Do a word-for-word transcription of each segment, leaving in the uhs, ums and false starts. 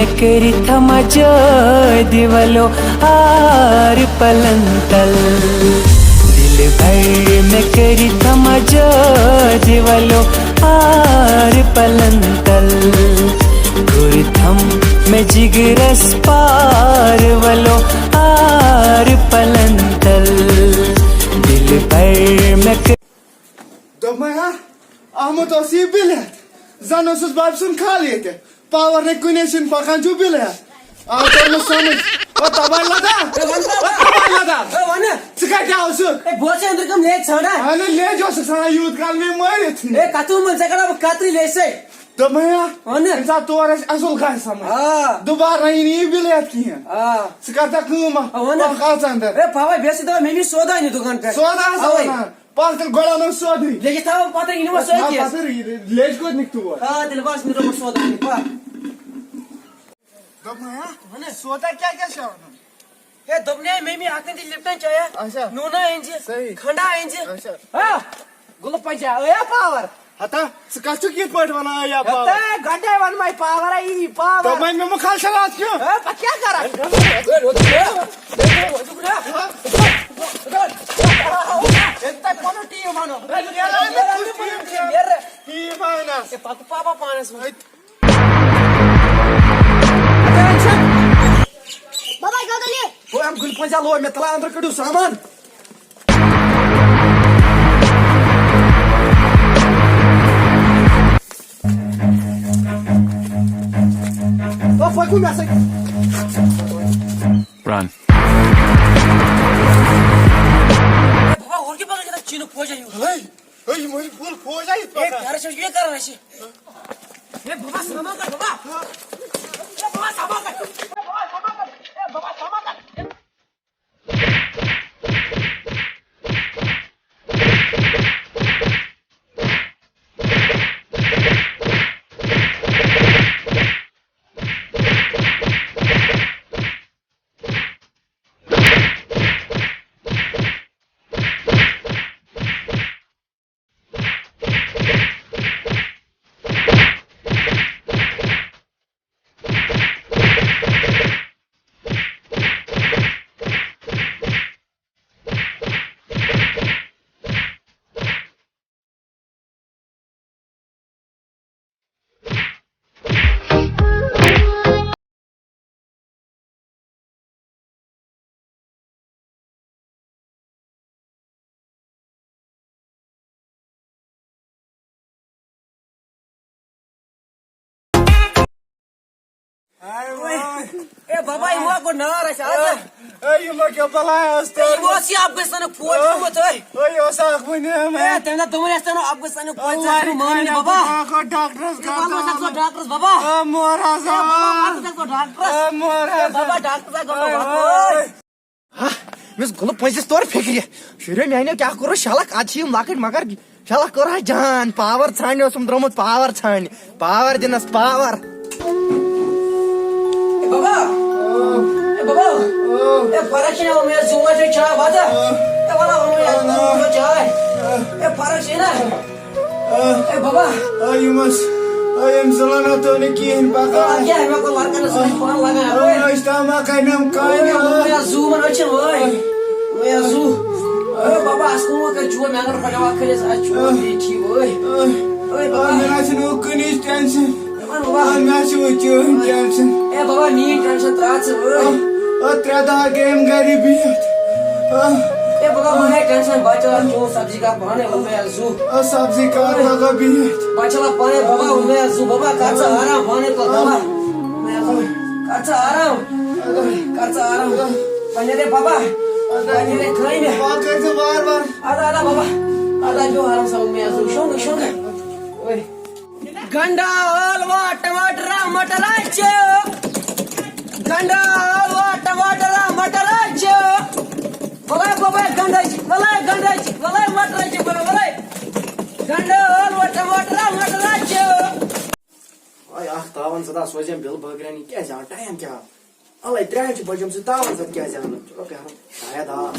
کٔرِتھ مجٲدِ ولو آر پلن تل۔ دِلبر مےٚ کٔرِتھ مجٲدِ ولو آر پلن تل۔ کوٚرتھم مےٚ جگرس پار ولو آر پلن تل۔ دِلبر مےٚ کٔرِتھ دوٚپمَے ہا، آمُت اوس یہِ بِلِتھ۔ زَن اوسُس بَبہِ سُنٛد کھَل ییٚتہِ۔ پاوَر نَے کُنے چھُنہٕ پَکان، چھُ بِلِتھ۔ آ، توٚر مےٚ سَمٕجھ۔ او تَباہ لَدا۔ اے، وَن تَباہ۔ او تَباہ لَدا۔ اے، وَن۔ ژٕ کَتہِ آوسُکھ؟ اے، بہٕ اوسُس أنٛدرٕ کَم لیج ژھانٛڈان۔ اَہَن، لیج اوسُکھ ژھانٛڈان، یوٗت کال مےٚ مٲرِتھ ژھٕنۍ۔ اے، کَتھ ووٚنمَے ژےٚ کَرٕ بہٕ کَترِ لیجہِ سۭتۍ؟ دوٚپمَے ہا، وَن۔ ییٚمہِ ساتہٕ تور اَسہِ اَصٕل گژھِ سَمٕجھ۔ آ۔ دُبارٕ رَنہِ نہٕ یہِ بِلِتھ کِہیٖنۍ۔ آ۔ ژٕ کَر تہٕ کٲم اَکھ، آ، وَن۔ پَکھ اَژ اَنٛدر۔ اے، پاوَے، بیٚیہِ ٲسٕکھ دَپان مےٚ نِش سودا أنِو دُکان پٮ۪ٹھ۔ سودا ہسا اَوَے۔ وَنان۔ پَکھ تیٚلہِ گۄڈٕ اَنو سودٕے۔ لیکِتھ تھاوو پَتہٕ یِنہٕ وۄنۍ بَس سۭتۍ تھاو یہِ۔ پَتہٕ یہِ لیٚج کوٚت نِکھ تور؟ آ، تیٚلہِ بَس نیٖرو بہٕ سودٕ اَننہِ، پَکھ۔ دوٚپمَے ہا؟ وَن حظ۔ سودا کیٛاہ کیٛاہ چھِ اَنُن؟ ہے، دوٚپمَے مٔمی اَکھ أنۍ زِ لِپٹَن چایا، اچھا۔ نوٗنا أنۍ زِ، صحیح۔ کھنٛڈا أنۍ زِ۔ اچھا۔ ہا، گُلہٕ پنٛجا، ٲیا پاوَر؟ ہتا، ژٕ کَتھ چھُکھ یِتھ پٲٹھۍ وَنان، ٲیا پاوَر؟ ہتا، گۄڈَے وَنمَے پاوَر، ہا، یی پاوَر۔ دوٚپمَے مےٚ مہٕ کھال شراب کیٚنٛہہ۔ ہا، پَتہٕ کیٛاہ کَرَکھ؟ ییٚلہِ تۄہہِ پَنُن ٹیٖم وَنو۔ ٹیٖم وَنَس۔ ہے، پَکھ پاپا پانَس وۄنۍ۔ بابا، گوٚو تیٚلہِ۔ گوٚو اَمہِ گُلہِ پنٛجا لوگ مےٚ تَلہٕ اَنٛدرٕ کٔڑِو سامان۔ او، پٔکِو مےٚ سۭتۍ۔ Run. اے بابا، ہورٕ کیٛاہ پَکان چھِ تَتھ چیٖنُک فوجا ہیوٗ؟ ہے، ہے، یہِ مٔنٛزۍ پھوٚل فوجا یِتھ اے، پٲٹھۍ۔ گرٕ چھِ یہِ کَران اَسہِ؟ اے بابا، سامان کَر بابا۔ اے بابا، سامان کَر۔ اے بابا، سامان کَر۔ اے بابا، سامان کَر۔ اے بابا، یہِ ما گوٚو نار اَسہِ آز؟ اے، یہِ ما کیٛاہ بلایا ٲس اے، یہِ تٔرمٕژ؟ اوس یہِ افغانستانُک فوج گوٚمُت، اے۔ اے، یہِ اوس اکھ وُنہِ، اے، تٔمۍ دۄہ دوٚپمُت اَسہِ ترٛاونو افغانستانُک فوج، ژٕ چھُکھ مانان بابا؟ اکھ گوٚو ڈاکٹرس اے، بابا، گژھِ گژھو doctors Baba. A, more A, حضرت۔ بابا، اکھ گژھو ڈاکٹرس۔ اے، مور اے، حضرت۔ بابا، ڈاکٹرس گژھو اے، بابا۔ اے۔ ہا، مےٚ اوس گُلہٕ پٔزِس تورٕ فِکرِ۔ شُریو میٛانیو کیٛاہ کوٚرُس شَلَکھ، اَتھ چھِ یِم لۄکٕٹۍ مۄکٕٹۍ شَلَکھ کوٚر ہا جان۔ پاوَر ژھانٛڈنہِ اوسُم درٛامُت، پاوَر ژھانٛڈنہِ۔ پاوَر دِنَس power. A Baba. A Baba. A فرق چھِ نہ، مےٚ زوٗ وَتہِ چاے وَتہِ۔ اے وَلا، وَلا، مےٚ زوٗ چاے۔ اے فرق چھِ نہ۔ A Baba. اے یِم ٲسۍ، اے یِم زٕ لَنو تُہۍ نہٕ کِہیٖنۍ پَکان۔ اے کیٛاہ، مےٚ کوٚر لَڑکَن سۭتۍ پانہٕ لَگان، اے اے۔ أسۍ تام ہا کَرِ مےٚ کامہِ، اے اے۔ مےٚ زُو وَن أچھَن، اے۔ مےٚ زُو۔ اے بابا، اَسہِ کوٚر وۄنۍ کَتہِ چور، مےٚ اگر پَگاہ وۄنۍ کھٔلِس، اَسہِ چور، اے۔ یہِ ٹھیٖک، اے۔ اے۔ اے اے بابا۔ مےٚ نہ چھُنہٕ وۄنۍ کُنِچ ٹٮ۪نشَن۔ A Baba. اے مےٚ چھُ وۄنۍ چٲنۍ ٹٮ۪نشَن۔ اے بابا، میٛٲنۍ ٹٮ۪نشَن ترٛاو ژٕ، اے۔ اے، اے، ترٛےٚ دۄہ گٔے أمۍ گَرِ بِہِتھ۔ اے۔ اے بابا، مہٕ ہے ٹٮ۪نشَن، بَچہٕ، اَتھ چون سبزی کَر پانَے، وَلہٕ مےٚ زُو۔ اے، سبزی کَر اے۔ پَگاہ بِہِتھ۔ بَچہٕ، وَلہٕ پانَے بابا، وَلہٕ مےٚ زُو، بابا، کَر ژٕ آرام پانَے، تُل بابا۔ اے۔ کَر ژٕ آرام۔ کَر ژٕ آرام۔ وۄنۍ نیرے بابا۔ وۄنۍ نیرے کامہِ۔ پَکھ کٔرۍ زِ وارٕ وارٕ۔ اَدٕ، اَدٕ بابا۔ اَدٕ، اَدٕ بیٚہہ آرام سان، وَلہٕ مےٚ زُو، شۄنٛگ، شۄنٛگ۔ اوے۔ گنڈا، ٲلوٕ، ٹماٹر، مٹر حظ چھِ۔ گنڈا، ٲلوٕ، ٹماٹر، مٹر حظ چھِ۔ وَلَے گۄبَے گنڈا چھِ، وَلَے گنڈا چھِ، وَلَے مٹر چھِ، وَلَے، وَلَے۔ گنڈا، ٲلوٕ، ٹماٹر، مٹر حظ چھِ۔ آے اکھ تاوَن زٕ دَہ سوزٮ۪م بِل بٲگرٮ۪ن، یہِ کیٛازِ آو؟ ٹایم کیٛاہ آو؟ اَلَے ترٛےٚ ہَچہِ بَجَم سۭتۍ تاوَن زٕ کیٛازِ آو نہٕ؟ چلو بیٚہہ، شاید آو۔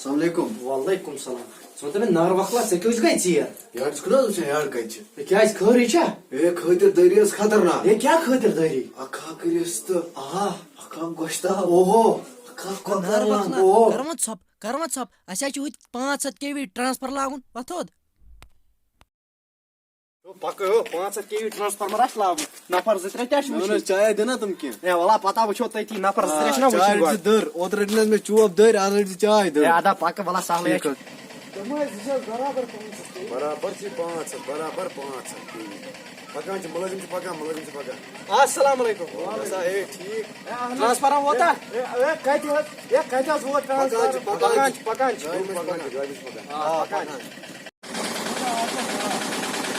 السلام علیکم۔ وعلیکم السلام۔ ژٕ وَن تہٕ مےٚ، نار وۄکھلا، ژےٚ کیٛاہ اوس گژھِ ژیر؟ یارٕ، ژٕ چھُکھ نہ حظ وٕچھان یارٕ کَتہِ چھِ؟ ہے، کیٛازِ، خٲرٕے چھا؟ ہے، خٲطِر دٲری ٲس خطرناک۔ ہے، کیٛاہ خٲطِر دٲری؟ اکھ ہا کٔرِس تہٕ آ۔ اکھ ہا گۄشتاب۔ اوہو۔ اکھ ہا کۄکر نار لنٛگ۔ وۄکھلا، اوہو۔ کَر وۄنۍ ژھۄپ، کَر وۄنۍ ژھۄپ۔ اَسہِ حظ چھُ ہُتہِ پانٛژھ ہَتھ کے وی ٹرانسفر لاگُن۔ وۄتھ تھوٚد۔ ہو، پکہٕ ہو، پانٛژھ ہتھ کے وی ٹرانسفارمر آسہِ لاگُن۔ نفر زٕ ترٛےٚ تہِ آسہِ مےٚ وٕچھِنۍ ؤنۍ حظ، گۄڈٕ۔ چاے دِنا تِم کینٛہہ؟ ہے، وَلہ، پَتہ وٕچھو تٔتی، نفر زٕ ترٛےٚ چھِنہ آ، چاے وٕچھِنۍ رٔٹۍ گۄڈٕ۔ زِ دٔر، اوترٕ رٔٹۍ نہٕ حظ مےٚ چوب دٔرۍ، آز رٔٹۍ زِ چاے دٔر۔ ہے، ادا پَکہٕ، وَلہ، سہلٕے ٹھیٖک چھُ۔ حظ۔ برابر چھِ پانٛژھ ہتھ، برابر پانٛژھ ہتھ کے وی۔ پکان چھِ، مُلٲزِم چھِ پکان، مُلٲزِم چھِ پکان۔ السلام علیکم۔ وعلیکم السلام۔ ہے، ٹھیٖک۔ ہے، اہن حظ۔ ٹرانسفارم ووتا؟ ہے، ہے، کتہِ حظ؟ ہے، کتہِ حظ ووت ٹرانسفارم؟ پکان چھِ، پکان چھِ۔ گاڑِ منٛز پکان چھِ، گاڑِ منٛز پکان۔ آ، پکان۔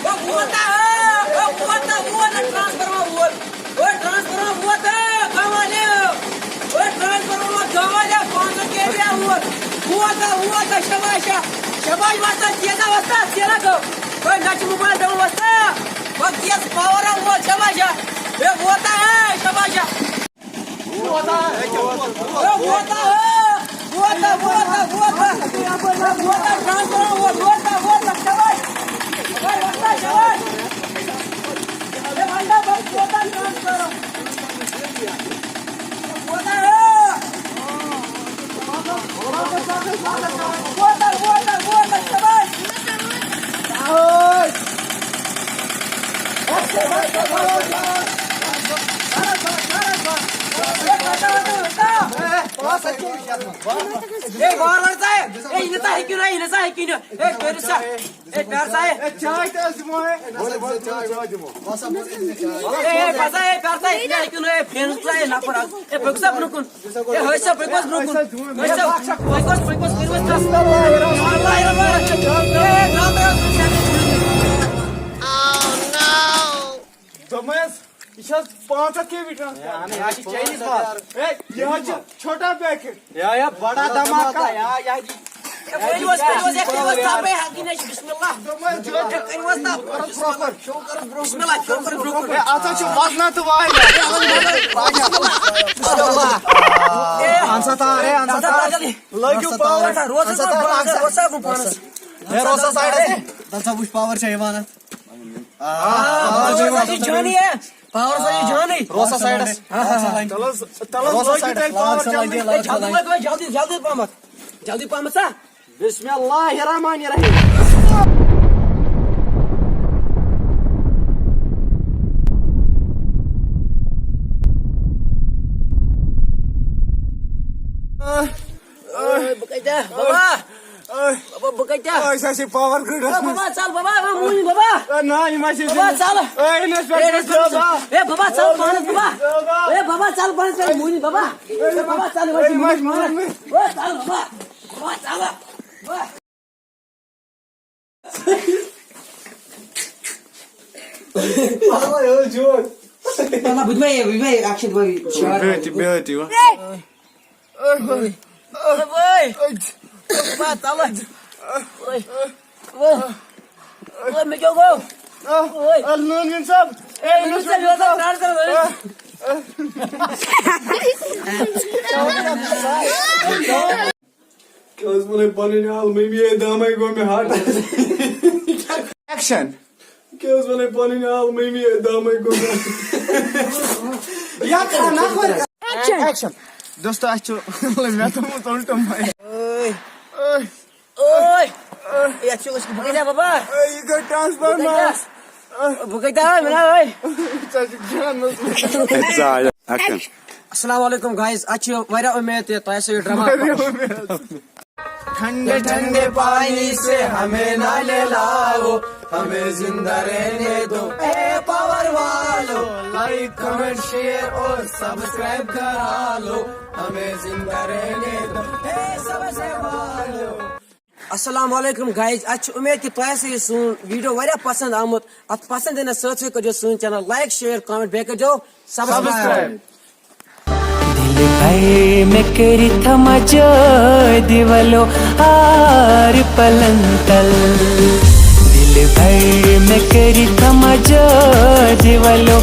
او ووتا، او ووتا، ووتا، ٹرانسفارمر ووت۔ او ٹرانسفارمر ووتا، گاوالے۔ او ٹرانسفارمر ووت، گاوالے، پانٛژھ ہتھ کے وی ووت۔ ووتا، ووتا، شاباش۔ شاباش، وۄستا، تیزا وۄستا، ژیرا گوٚو۔ او نہ چھُ موبایل دِوان وۄستا۔ وۄنۍ تیز پاور ووت، شاباش۔ اے ووتا، اے، شاباش۔ ووتا، ووتا، ووتا، ووتا، ووتا، ٹرانسفر ووت، ووتا، ووتا، شاباش۔ شاباش، وۄستا، شاباش۔ اے، وۄستا، بس ووتا ٹرانسفر۔ ووتا، اے۔ ووتا، ووتا، ووتا، شاباش۔ شاباش۔ اے، وار وار ژٕ، اے، یہِ نہٕ ژٕ ہیٚکِو نہٕ، یہِ نہٕ ژٕ ہیٚکِو نہٕ۔ اے، کٔرِو سا۔ اے، پیار سا، اے۔ اے، چاے تہِ حظ دِمو، اے۔ اے، اے، پیار سا، اے، پیار سا، یہِ نہٕ ہیٚکِو نہٕ، اے، فینس ترٛاو، اے، نفر اکھ۔ اے، پٔکِو سا برٛونٛہہ کُن۔ اے، حٲج صٲب، پٔکِو حظ برٛونٛہہ کُن۔ حٲج صٲب، پٔکِو حظ، پٔکِو حظ، کٔرِو حظ کَتھ۔ بسم اللہ الرحمن الرحیم۔ اے، درٛاو، درٛاو۔ دوٚپمَے حظ، یہِ چھِ حظ پانٛژھ ہَتھ کے وی ٹرانسفر؟ اہن حظ، یہِ حظ چھِ چاینیٖز مال۔ ہے، یہِ حظ چھِ چھوٹا پیکٹ۔ یا، یا، بڑا دھماکہ۔ یا، یا، یہِ۔ ہے، کٔرِو حظ، کٔرِو حظ، ہے، کٔرِو حظ تھپھ، ہے، حقی نہ چھِ، بسم اللہ۔ دوٚپمَے حظ، چھوٹا۔ ہے، کٔرِو حظ تھپھ۔ بسم اللہ، کھیو کٔرِو برٛونٛہہ کُن۔ ہے، اَتھ حظ چھُ وَزنہ تہٕ واریاہ۔ بسم اللہ۔ ہے، اَہَن سا تار، ہے، اَہَن سا تار۔ جلدی۔ لٲگِو پاور۔ روز حظ، روز حظ، روز حظ، پانَس۔ ہے، روز حظ سایڈَس۔ دَپ سا، وٕچھ، پاور چھا یِوان اَتھ؟ آ، پاور چھا یِوان؟ یہِ جانی ہے۔ پاور سا یہِ جانی۔ روز حظ سایڈَس۔ تَلہٕ حظ، تَلہٕ حظ روز حظ لٲگِو سایڈَس۔ تُہۍ پاور۔ لاگ سا، لاگ، لاگ سا، جلدی، لاگ سا، جلدی، لاگ۔ جلدی، جلدی پہمتھ۔ جلدی پہمتھ سا۔ بسم اللہ الرحمن الرحیم۔ اوے، بہٕ کَتہِ آ؟ بابا۔ اوے۔ بابا، بہٕ کَتہِ آ؟ اوے، سُہ ہاسے پاور گرڈس اے، منٛز۔ بابا، ژَل، بابا، اے، موٗنۍ، بابا۔ اے، نہ، یِم ہاسے بابا، ژَل۔ اے، أمِس پٮ۪ٹھ اے، گژھِ أمِس بابا۔ اے، بابا، ژَل پانَس، بابا۔ بابا۔ اے، بابا، ژَل پانَس پٮ۪ٹھ، موٗنۍ، بابا۔ اے، بابا، ژَل، یِم اے، ہاسے یِم ہاسے موٗنۍ، موٗنۍ۔ اے، ژَل، بابا۔ بابا، ژَل۔ بابا۔ پاگل، یہِ اوس جوک۔ نہ، نہ، بہٕ دِمے، بہٕ دِمے اکھ شیٖتھ دِمے بہٕ شاٹ۔ بیٚیہِ تہِ، بیٚیہِ تہِ، وۄنۍ۔ اوے، اوے، اوے، بابا، تَلہٕ۔ اوے، اوے، اوے، مےٚ کیٛاہ گوٚو؟ اوے۔ اَدٕ نوٗن ویٖن صٲب۔ اے، نوٗن صٲب، یہِ اوس اَتھ پرٛار کران، اوے۔ کیٛاہ حظ وَنَے پَنٕنۍ حال، مٔمی ہے دامَے گوٚو مےٚ ہاٹَس۔ ایکشن۔ کیٛاہ حظ وَنَے پَنٕنۍ حال، مٔمی ہے دامَے گوٚو مےٚ۔ یا کھڑا نہ کر۔ ایکشن۔ ایکشن۔ دوستو، اَسہِ چھُ مےٚ تھوٚمُت اُلٹہٕ مَے۔ اوے۔ اوے۔ اوے۔ یَتھ چھُ أسۍ، بہٕ کَتہِ آو بابا؟ اے، یہِ گوٚو ٹرانسفارمر۔ بہٕ کَتہِ آو؟ بہٕ کَتہِ آو؟ مےٚ نا اوے۔ ژےٚ چھُکھ جانَس منٛز۔ ژاے۔ ایکشن۔ السلام علیکم گائز، اَتھ چھِ واریاہ اُمید تہِ تۄہہِ آسیو یہِ ڈرامہ۔ ٹھنڈے ٹھنڈے پانی سے ہمیں نہ نہلاؤ، ہمیں زندہ رہنے دو، اے پاور والو۔ لائک، کمنٹ، شیئر اور سبسکرائب کرا لو، ہمیں زندہ رہنے دو، اے سبزے والو۔ السلام علیکم گائز، اَسہِ چھِ اُمید کہِ تۄہہِ آسہِ یہِ سون ویڈیو واریاہ پسند آمُت۔ اَتھ پسند یِنَس سۭتۍ سۭتۍ کٔرزیو سون چینل لائک، شیئر، کمنٹ، بیٚیہِ کٔرزیو سبسکرائب۔ دِلہِ بھر مےٚ کٔرِتھ مجٲدِ ولو آر پلن تل۔ دِلہِ بھر مےٚ کٔرِتھ مجٲدِ ولو